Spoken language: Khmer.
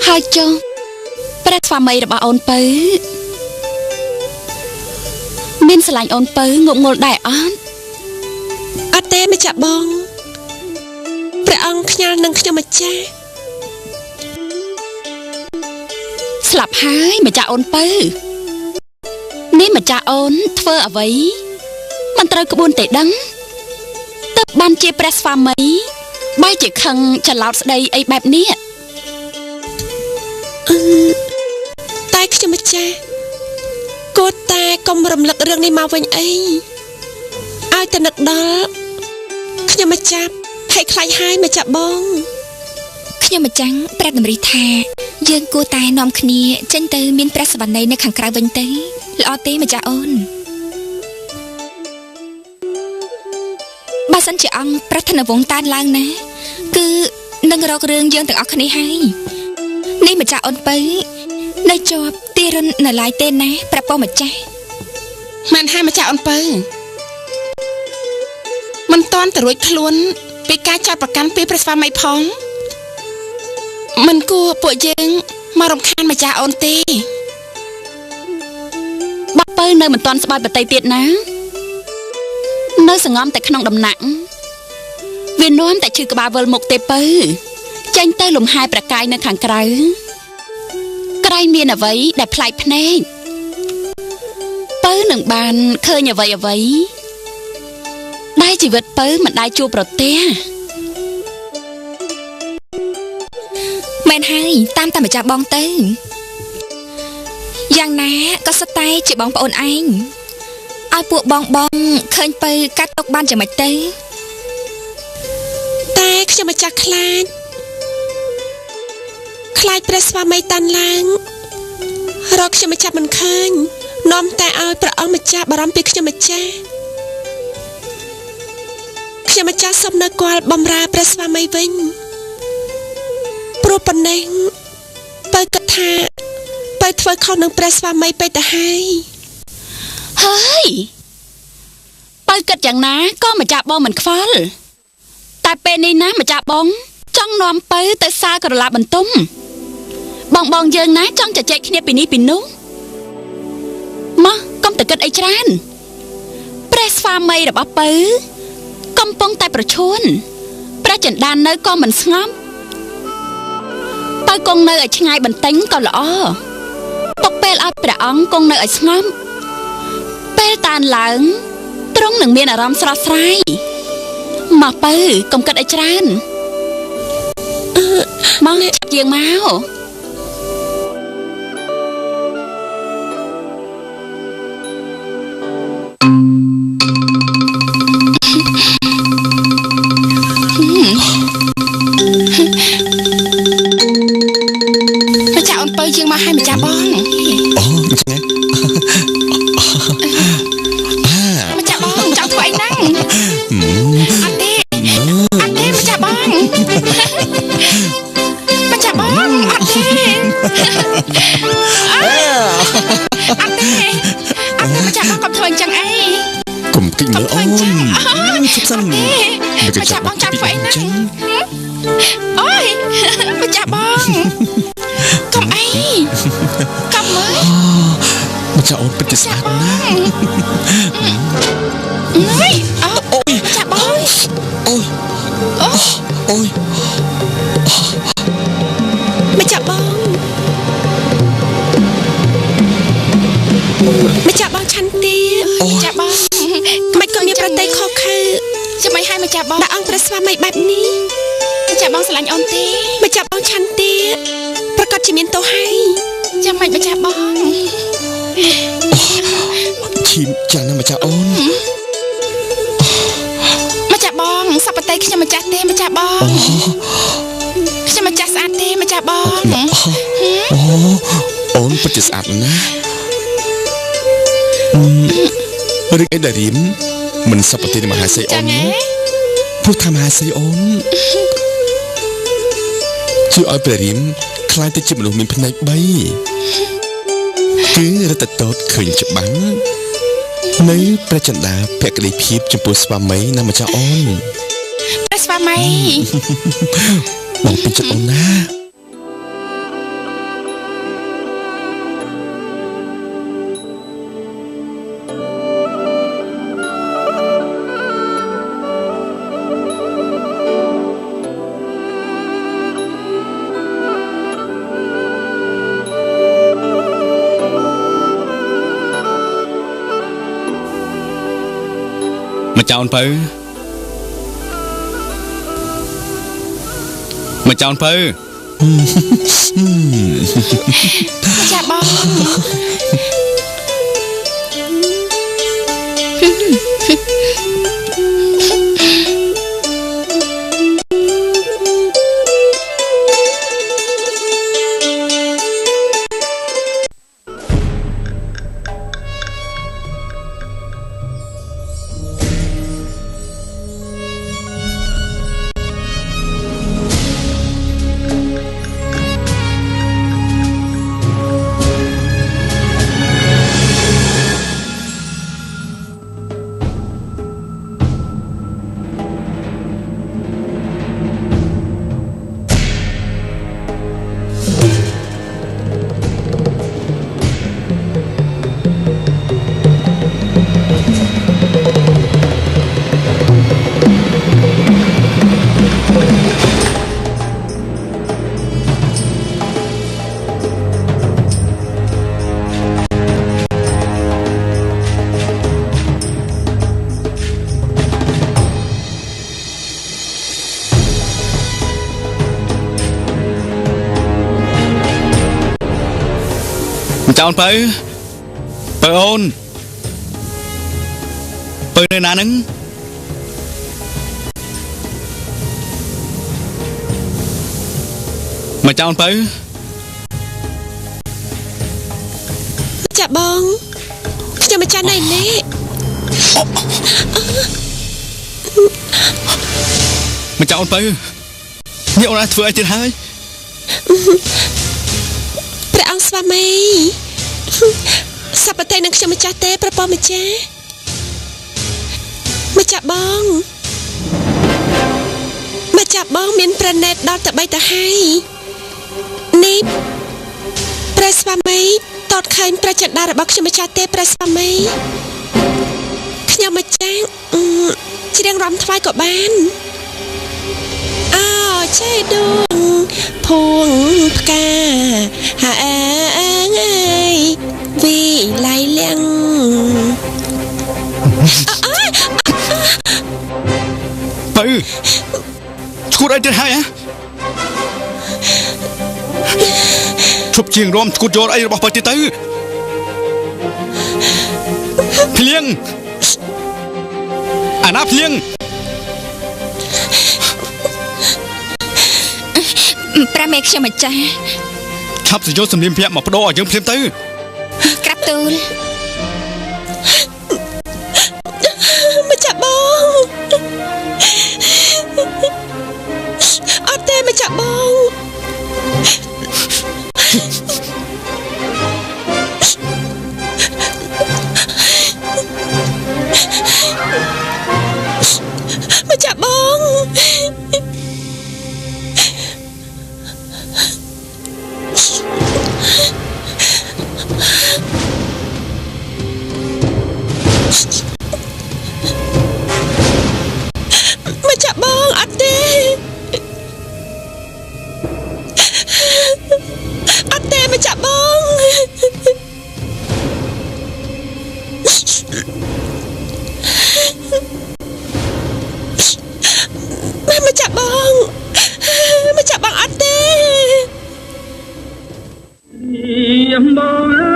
ហើយចុះព្រះស្វាមីរបស់អូនពៅមានស្រឡាញ់អូនពៅងប់ងល់ដែរអត់ អត់ទេម្ចាស់បងព្រះអង្គខ្ញាល់នឹងខ្ញុំម្ចាស់ ស្លាប់ហើយម្ចាស់អូនពៅនេះម្ចាស់អូនធ្វើអ្វីមិនត្រូវក្បួនទេដឹងទើបបានជាព្រះស្វាមីបែរជាខឹងច្រឡោតស្ដីអីបែបនេះ អឺតែខ្ញុំម្ចាស់គួរតែកុំរំលឹករឿងនេះមកវិញអីឲ្យតែនឹកដល់ខ្ញុំម្ចាស់ភ័យខ្លាចហើយម្ចាស់បង ខ្ញុំម្ចាំងប្រាប់តម្រិះថាយើងគួរតែនាំគ្នាចេញទៅមានព្រះសវណ្ណីនៅខាងក្រៅវិញទៅល្អទេម្ចាស់អូនបើសិនជាអង្គប្រធនវង្សតានឡើងណាគឺនឹងរករឿងយើងទាំងអស់គ្នាហើយនេះម្ចាស់អូនពៅនៅជាប់ទីរុននៅឡើយទេណាព្រះពោម្ចាស់ មែនហើយម្ចាស់អូនពៅមិនតាន់ទៅរួចខ្លួន ពីការចាត់ប្រកាន់ពីព្រះស្វាមីផងមិនគួរពួកយើងមករំខានម្ចាស់អូនទេ បាក់ពៅនៅមិនទាន់ស្បើយបតីទៀតណានៅសងំតែក្នុងដំណាក់វានាំតែឈឺក្បាលវិលមុខទេពៅចេញទៅលំហែប្រកាយនៅខាងក្រៅក្រៃមានអ្វីដែលប្លែកភ្នែកពៅនឹងបានឃើញអ្វីអ្វីដែលជីវិតពៅមិនដែលជួបប្រទះ មែនហើយតាមតែម្ចាស់បងទៅយ៉ាងណាក៏សុទ្ធតែជាបងប្អូនឯងឲ្យពួកបងបងឃើញពៅកាត់ទុកបានយ៉ាងម៉េចទៅ តែខ្ញុំម្ចាស់ខ្លាចខ្លាចព្រះស្វាមីតានឡើងរកខ្ញុំម្ចាស់មិនឃើញនាំតែឲ្យព្រះអង្គម្ចាស់បារម្ភពីខ្ញុំម្ចាស់ខ្ញុំម្ចាស់សូមនៅគាល់បំរើព្រះស្វាមីវិញព្រោះប៉ុណ្ណេះបើគិតថាបើធ្វើខុសនឹងព្រះស្វាមីពេកទៅហើយ ហើយបើគិតយ៉ាងណាក៏ម្ចាស់បងមិនខ្វល់តែពេលនេះណាម្ចាស់បង ចង់នាំពៅទៅសាលក្រឡាបន្ទុំបងបងយើងណាចង់ជជែកគ្នាពីនេះពីនោះមកកុំតែគិតអីច្រើនព្រះស្វាមីរបស់ពៅកំពុងតែប្រឈួនព្រះចិន្តាននៅក៏មិនស្ងប់ពៅគង់នៅឲ្យឆ្ងាយបន្តិចក៏ល្អទុកពេលឲ្យព្រះអង្គគង់នៅឲ្យស្ងប់ ពេលតានឡើងទ្រង់នឹងមានអារម្មណ៍ស្រស់ស្រាយមកពៅកុំគិតអីច្រើនមកចាប់យាងមក ម្ចាស់អូនពៅយើងមកឲ្យម្ចាស់បង អូអញ្ចឹងហ៎អា ម្ចាស់បងចង់ធ្វើអីហ្នឹងអត់ទេអត់ទេម្ចាស់បងម្ចាស់បងអត់ទេអត់ទេអត់ទេម្ចាស់បងកុំធ្វើអញ្ចឹងអី កុំគិតមើលអូនជប់សិន ទេម្ចាស់បងចាំធ្វើអីហ្នឹងអូយម្ចាស់បងកុំអីកុំមើល ម្ចាស់អូនពិតជាស្អាតណាស់ អើយអូម្ចាស់បង អូយអូយ ម្ចាស់បងម្ចាស់បងឆន្ទា ម្ចាស់បង មិនក៏មានប្រតិខុសខើ ចាំឲ្យឲ្យម្ចាស់បង ដាក់អង្គព្រះស្វាមីបែបនេះ ម្ចាស់បងស្រឡាញ់អូនទេ ម្ចាស់បងឆន្ទាប្រកាសជាមានទោសហើយ ចាំមិនម្ចាស់បង ឈីមចាំណាស់ម្ចាស់អូន ម្ចាស់បងសពតិខ្ញុំម្ចាស់ទេម្ចាស់បងខ្ញុំម្ចាស់ស្អាតទេម្ចាស់បង អូអូនពិតជាស្អាតណាស់រឿងអីដែលរៀមមិនសពតិនឹងមហាសីអូ ចឹ ន ងហ៎ ព្រោះថាមហាសីអូនជួយឲ្យព្រះរៀមខ្លាយទៅជាមនុស្សមានភ្នែក3គឺរត់តតឃើញច្បាំងនៅព្រះចន្តាភក្តីភាពចំពោះស្វាមីណាម្ចាស់អូន ព្រះស្វាមី បងពេញចិត្តអូនណា ម្ចាស់អូនពៅម្ចាស់អូនពៅ ម្ចាស់បង ម្ចាស់អូនពៅពៅអូនពៅនៅណាហ្នឹងម្ចាស់អូនពៅ ម្ចាស់បងខ្ញុំម្ចាស់នៅនេះ ម្ចាស់អូនពៅនេះអូនអាចធ្វើអីទៀតហើយ ព្រះអង្គស្វាមីសពតិនឹងខ្ញុំម្ចាស់ទេប្រពន្ធម្ចាស់ម្ចាស់បងម្ចាស់បងមានប្រណិតដល់ទៅ3ទៅហើយនេះព្រះស្វាមីតតខែងព្រះចិន្តារបស់ខ្ញុំម្ចាស់ទេព្រះស្វាមីខ្ញុំម្ចាស់អឺច្រៀងរំថ្វាយក៏បានអោចេដួងភួងផ្កាហាអើអើយវីឡៃលៀង ពៅឈួតអីទៀតហើយហ៎ឈប់ជាងរំឈួតយកអីរបស់ពៅទៀតទៅភ្លៀងអាណាភ្លៀង ព្រះមេខ្ញុំម្ចាស់ ឆាប់សយោសំលៀមភ័ក្រមកបដូរឲ្យយើងភ្លាមទៅ ក្រាបទូល ម្ចាស់បងអត់ទេម្ចាស់បងម្ចាស់បងម្ចាស់បងអត់ទេអត់ទេម្ចាស់បងម្ចាស់បងម្ចាស់បងអត់ទេ បង